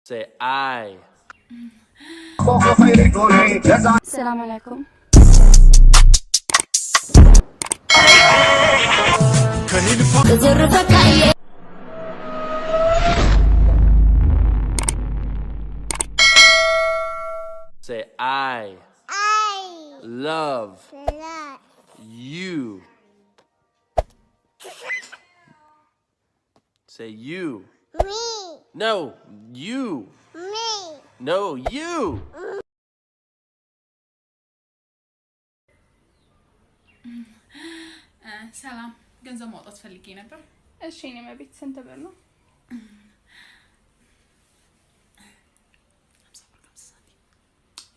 Say I. ሰላም አለይኩም። ዝርፈካ እየ Say I. I Love love you. Say you. Me No, you. Me No, you. ሰላም፣ ገንዘብ ማውጣት ፈልጌ ነበር። እሺ የኔ መቤት ስንት ብር ነው?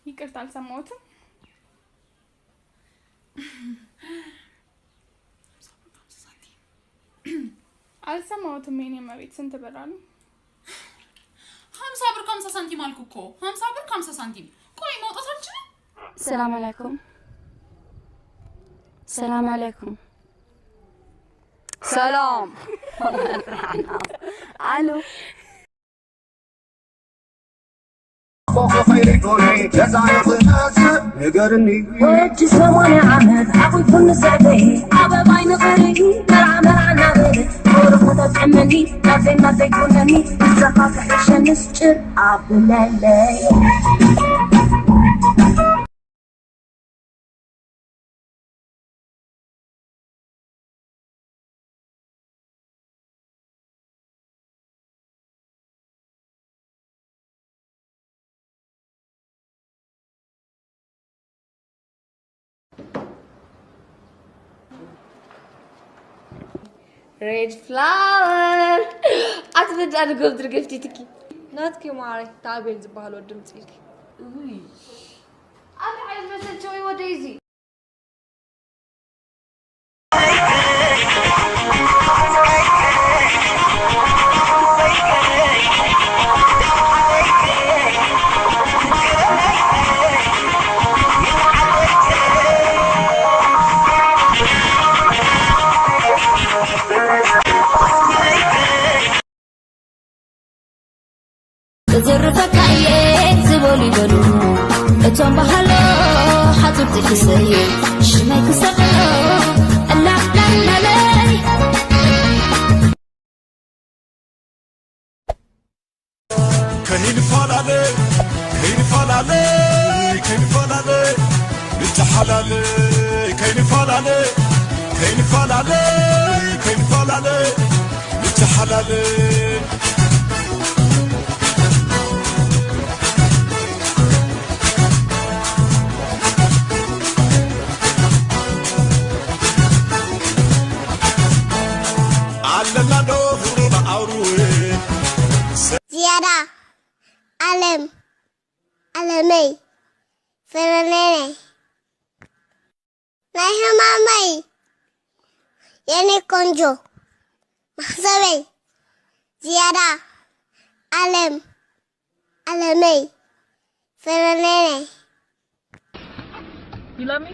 ይቅርታ አልሰማሁትም። አልሰማሁትም የኔ መቤት ስንት ብር አሉ? ሀምሳ ብር ከሀምሳ ሳንቲም አልኩ እኮ። ሀምሳ ብር ከሀምሳ ሳንቲም። ቆይ ማውጣት አልችልም። ሰላም አለይኩም። ሰላም አለይኩም። ሰላም አሉ። ወዲ ሰማንያ ዓመት ሓቑፉ ንስዕበይ ኣበባይ ንኽርኢ መርዓ መርዓ እናበለ ሞርኾ ተጥዕመኒ ናተይ ናተይ ኮነኒ ንስኻ ክሕሸኒ ስጭር ኣብለለይ Red flower. ኣትብድ ኣድጎብ ድርግፍቲ ትኪ ናትኪ ማሪ ታቤል ዝበሃል ወዲ ምጽኢልኪ። ኣታ ዓይነት መሰል ቸዊ ወደይ እዚ ክዝርፈካ እየ ዝበሉ ይበሉ እቶም ባህሎ ሓፁር ጥሒሰ እየ ሽመይ ክሰቅሎ እናብላላለይ ከይንፈላለ ከይንፈላለ ከይንፈላለ ንተሓላለ ከይንፈላለ ከይንፈላለ ከይንፈላለ ንተሓላለ ኣለና ዶ ፍቕርና ኣውርወ ዝያዳ ዓለም ዓለመይ ፈረኔነይ ናይ ህማመይ የኔ ቆንጆ መኽሰበይ ዝያዳ ዓለም ዓለመይ ፈረኔነይ You love me?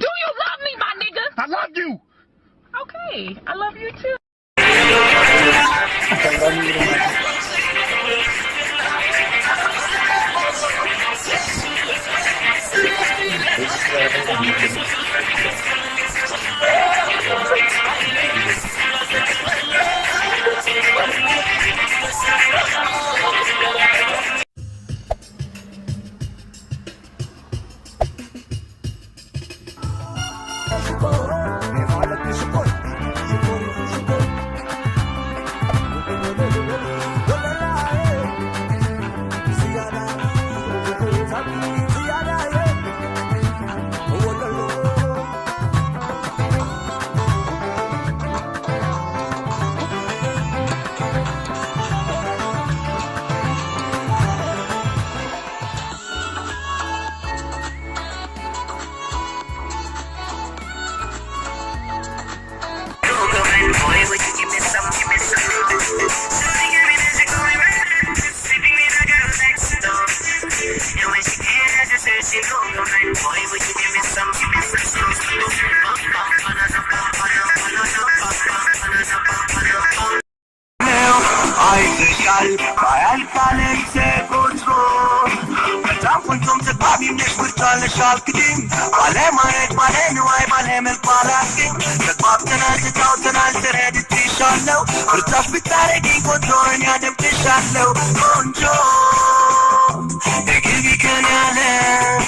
Do you love me, my nigga? I love you. Okay, I love you too. ባያልካለንሰ ቁጥሩ በጣም ፍጹም ተግባቢ ምሽ ምርጫለሽ አልክድም። ባለ ማየት፣ ባለ ንዋይ፣ ባለ መልክ፣ ባለ አክሊም ተግባብተናል፣ ተጫውተናል፣ ተረድቼሻለሁ። ምርጫሽ ብታረጊ ቆንጆ እኔ አደንቅሻለሁ። ቆንጆ እግቢ ከኔ ዓለም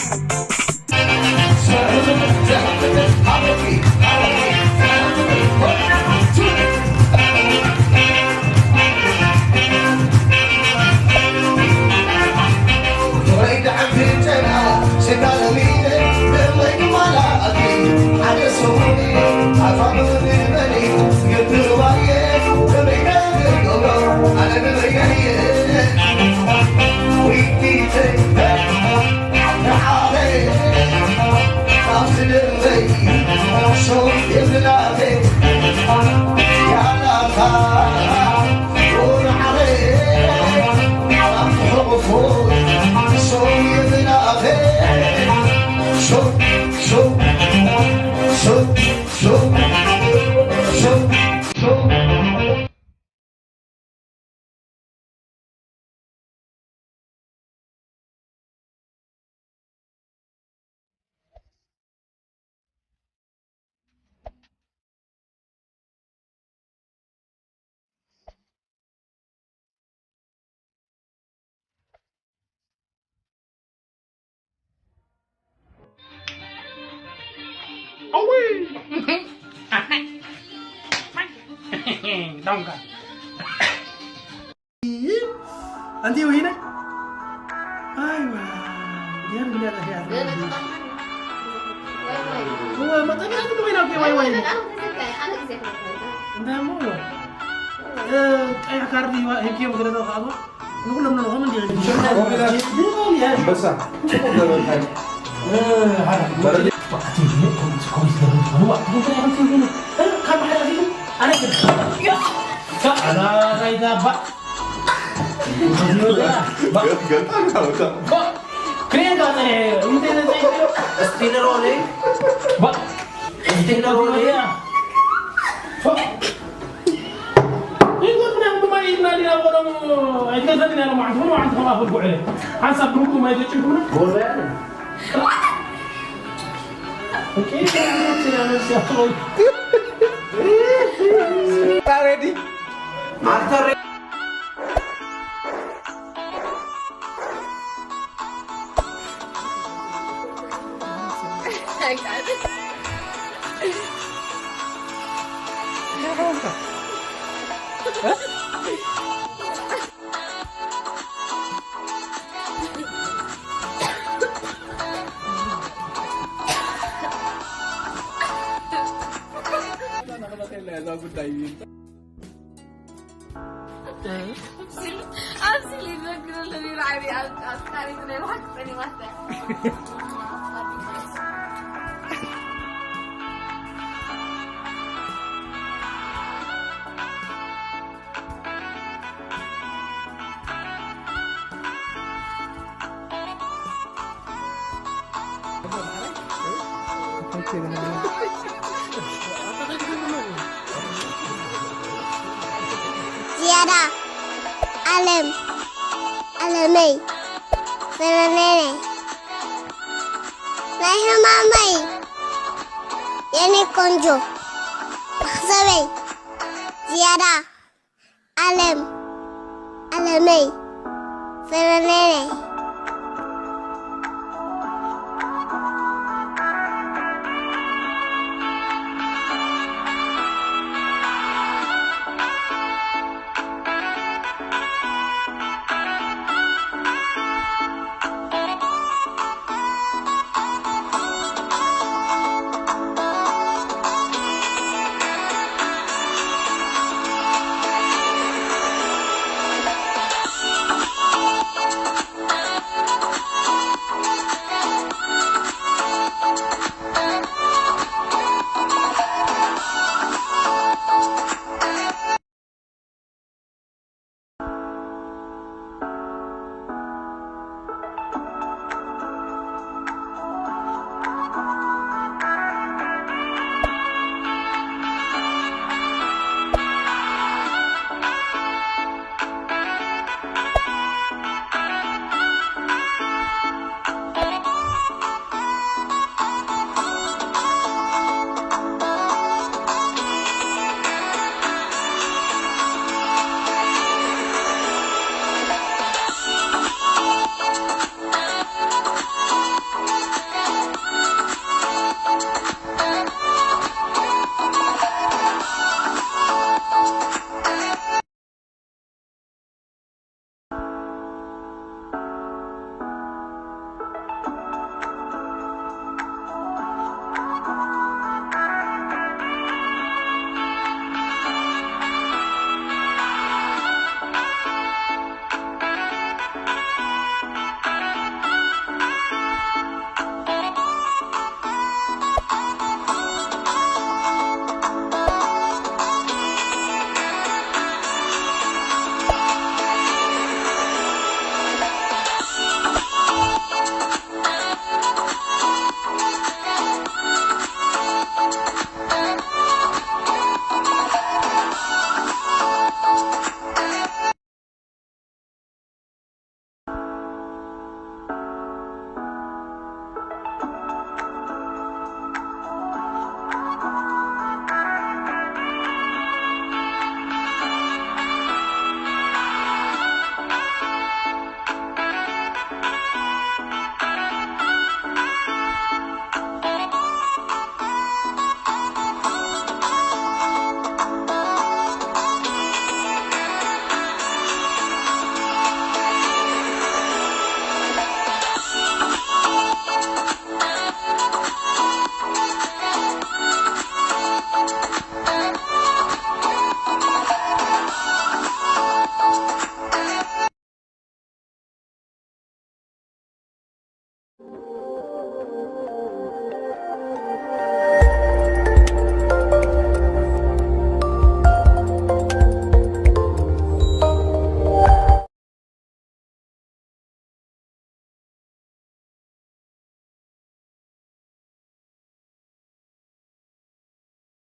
ኣንቲ ወይነ ኣይዋ ዲያር እንዲያ ያ ወ መጠን ያት ወይና ወይ ወይ እንታይ ሞ ቀይ ካርድ ሂብኪዮም ገለዶ ካባ ንኩሎም ንኹም እንዲ በሳ ሓንሳብ ብሩኩ ማይ ዘጭንኩና ሬዲ ኣብዚ ልነግር ኣለኒ ራዕሪ ኣብ ኣፍቃሪት ናይ ብሓቂ ጸኒማታ። ዝያዳ ዓለም ዓለመይ ፈረነነ ናይ ህማመይ የኔ ቆንጆ መኽሰበይ ዝያዳ ዓለም ዓለመይ ፈረነነ